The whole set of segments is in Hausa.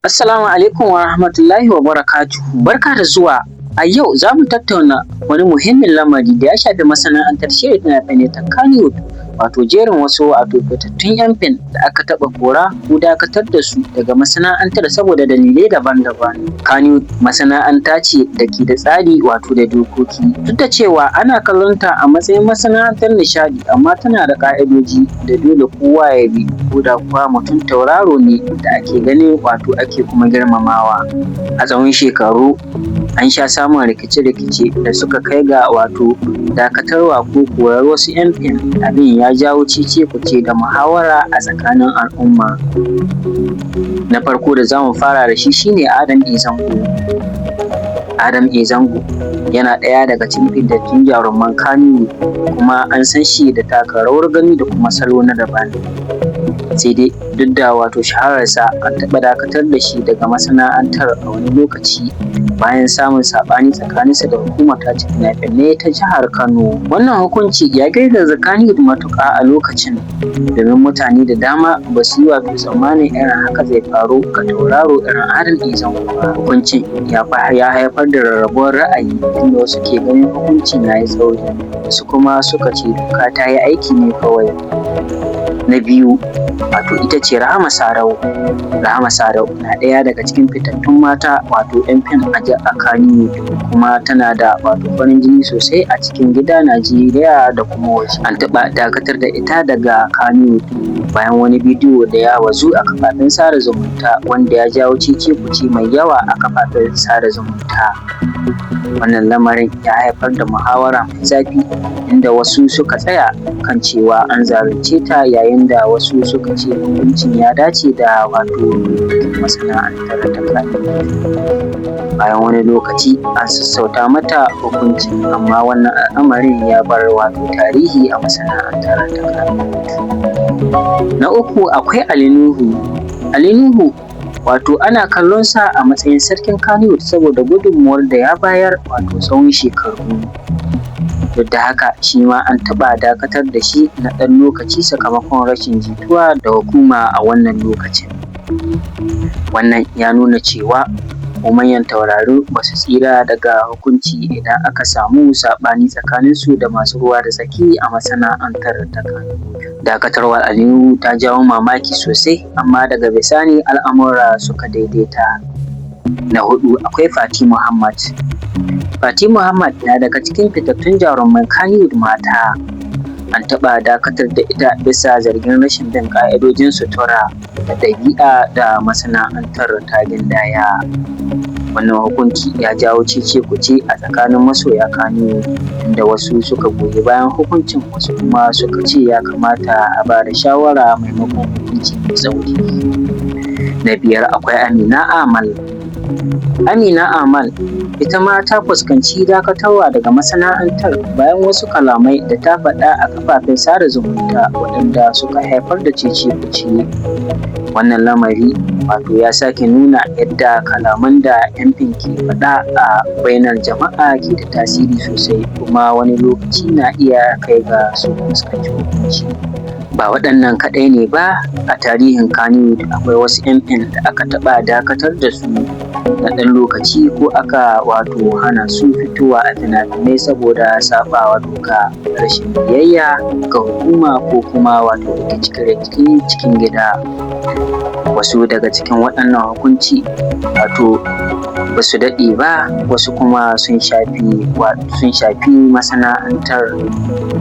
Assalamu alaikum wa rahmatullahi wa barakatuhu. Barka da zuwa. A yau za mu tattauna wani muhimmin lamari da ya shafi masana'antar shirya fina-finai ta Kannywood, wato jerin wasu wato fitattun 'yan fim da aka taɓa kora ko dakatar da su daga masana'antar saboda dalilai daban-daban. Kannywood masana'anta ce da ke da tsari wato da dokoki. Duk da cewa ana kallon ta a matsayin masana'antar nishaɗi, amma tana da ƙa'idoji da dole kowa ya bi, ko da kuwa mutum tauraro ne da ake gani wato ake kuma girmamawa. A tsawon shekaru an sha samun rikice-rikice da suka kai ga wato dakatarwa ko korar wasu 'yan fim. Abin ya jawo cece-kuce da muhawara a tsakanin al'umma. Na farko da za mu fara da shi shine Adam A. Zango. Adam A. Zango yana ɗaya daga cikin fitattun jaruman Kannywood, kuma an san shi da taka rawar gani da kuma salo na daban. Sai dai duk da wato shahararsa, an taɓa dakatar da shi daga masana'antar a wani lokaci bayan samun saɓani tsakaninsa da hukumar tace fina-finai ta jihar Kano. Wannan hukunci ya girgiza Kannywood matuƙa a lokacin, domin mutane da dama ba su yi wato tsammanin irin haka zai faru ga tauraro irin Adam A. Zango ba. Hukuncin ya haifar da rarrabuwar ra'ayi, inda wasu ke ganin hukuncin ya yi tsauri, wasu kuma suka ce doka ta yi aiki ne kawai. Na biyu wato ita ce Rahama Sadau. Rahama Sadau na ɗaya daga cikin fitattun mata wato 'yan fim a Kannywood, kuma tana da wato farin jini sosai a cikin gida Najeriya da kuma waje. An taɓa dakatar da ita daga Kannywood bayan wani bidiyo da ya bazu a kafafen sada zumunta, wanda ya jawo cece-kuce mai yawa a kafafen sada zumunta. Wannan lamarin ya haifar da muhawara mai zafi, inda wasu suka tsaya kan cewa an zalunce ta, yayin da wasu suka ce hukuncin ya dace da wato masana'antar ta Kannywood. Bayan wani lokaci an sassauta mata hukuncin, amma wannan al'amarin ya bar wato tarihi a masana'antar ta Kannywood. Na uku akwai Ali Nuhu. Ali Nuhu wato ana kallon sa a matsayin sarkin Kannywood saboda gudunmuwar da ya bayar wato tsawon shekaru. Duk da haka, shi ma an taɓa dakatar da shi na ɗan lokaci sakamakon rashin jituwa da hukuma a wannan lokacin. Wannan ya nuna cewa ko manyan taurari ba su tsira daga hukunci idan aka samu saɓani tsakaninsu da masu ruwa da tsaki a masana'antar ta Kannywood. Dakatarwar Ali Nuhu ta jawo mamaki sosai, amma daga bisani al'amura suka daidaita. Na huɗu akwai Fati Muhammad. Fati Muhammad na daga cikin fitattun jaruman Kannywood mata. An taɓa dakatar da ita bisa zargin rashin bin ƙa'idojin sutura da ɗabi'a da masana'antar ta gindaya. Wannan hukunci ya jawo cece-kuce a tsakanin masoya Kannywood, inda wasu suka goyi bayan hukuncin, wasu kuma suka ce ya kamata a ba da shawara maimakon hukunci mai tsauri. Na biyar akwai Amina Amal. Amina Amal ita ma ta fuskanci dakatarwa daga masana'antar bayan wasu kalamai da ta faɗa a kafafen sada zumunta waɗanda suka haifar da cece-kuce. Wannan lamari wato ya sake nuna yadda kalaman da 'yan fim ke faɗa a bainar jama'a ke da tasiri sosai, kuma wani lokaci na iya kai ga su fuskanci hukunci. Ba waɗannan kaɗai ne ba, a tarihin Kannywood akwai wasu 'yan fim da aka taɓa dakatar da su na ɗan lokaci ko aka wato hana su fitowa a fina-finai saboda saɓawa doka, rashin biyayya ga hukuma, ko kuma wato rikice-rikicen cikin gida. Wasu daga cikin waɗannan hukunci wato ba su daɗe ba, wasu kuma sun shafi masana'antar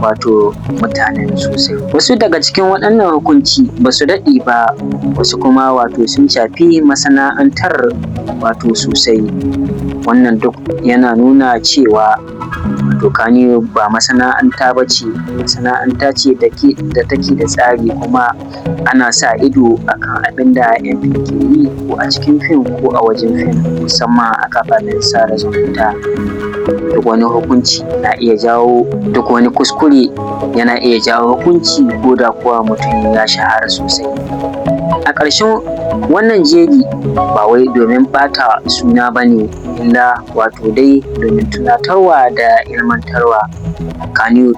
wato mutanen sosai. Wasu daga cikin waɗannan hukunci ba su daɗe ba, wasu kuma wato sun shafi masana'antar wato sosai. Wannan duk yana nuna cewa wato Kannywood ba masana'anta ba ce, masana'anta ce da take da tsari, kuma ana sa ido akan abin da 'yan fim ke yi, ko a cikin fim ko a wajen fim, musamman a kafafen sada zumunta. Duk wani hukunci na iya jawo, duk wani kuskure yana iya jawo hukunci, ko da kuwa mutum ya shahara sosai. A ƙarshen wannan jeri, ba wai domin ɓata suna ba ne, illa wato dai domin tunatarwa da ilmantarwa. Kannywood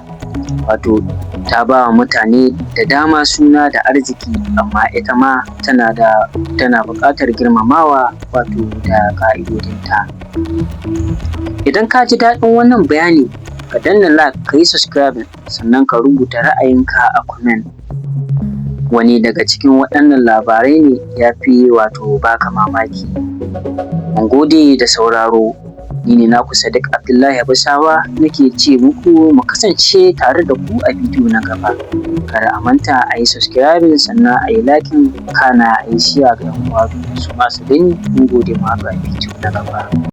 Wato ta ba wa mutane da dama suna da arziki, amma ita ma tana buƙatar girmamawa, wato da ƙa'idodinta. Idan ka ji daɗin wannan bayani, ka danna like, ka yi subscribing, sannan ka rubuta ra'ayinka a comment. Wani daga cikin waɗannan labarai ne ya fi wato baka mamaki? Mun gode da sauraro. Ni ne naku Sadiq Abdullahi Abusawa, nake ce muku mu kasance tare da ku a bidiyo na gaba. Kada a manta a yi subscribing, sannan a yi liking, kana a yi share ga 'yan uwa su ma su gani. Mun gode, mu haɗu a bidiyo na gaba.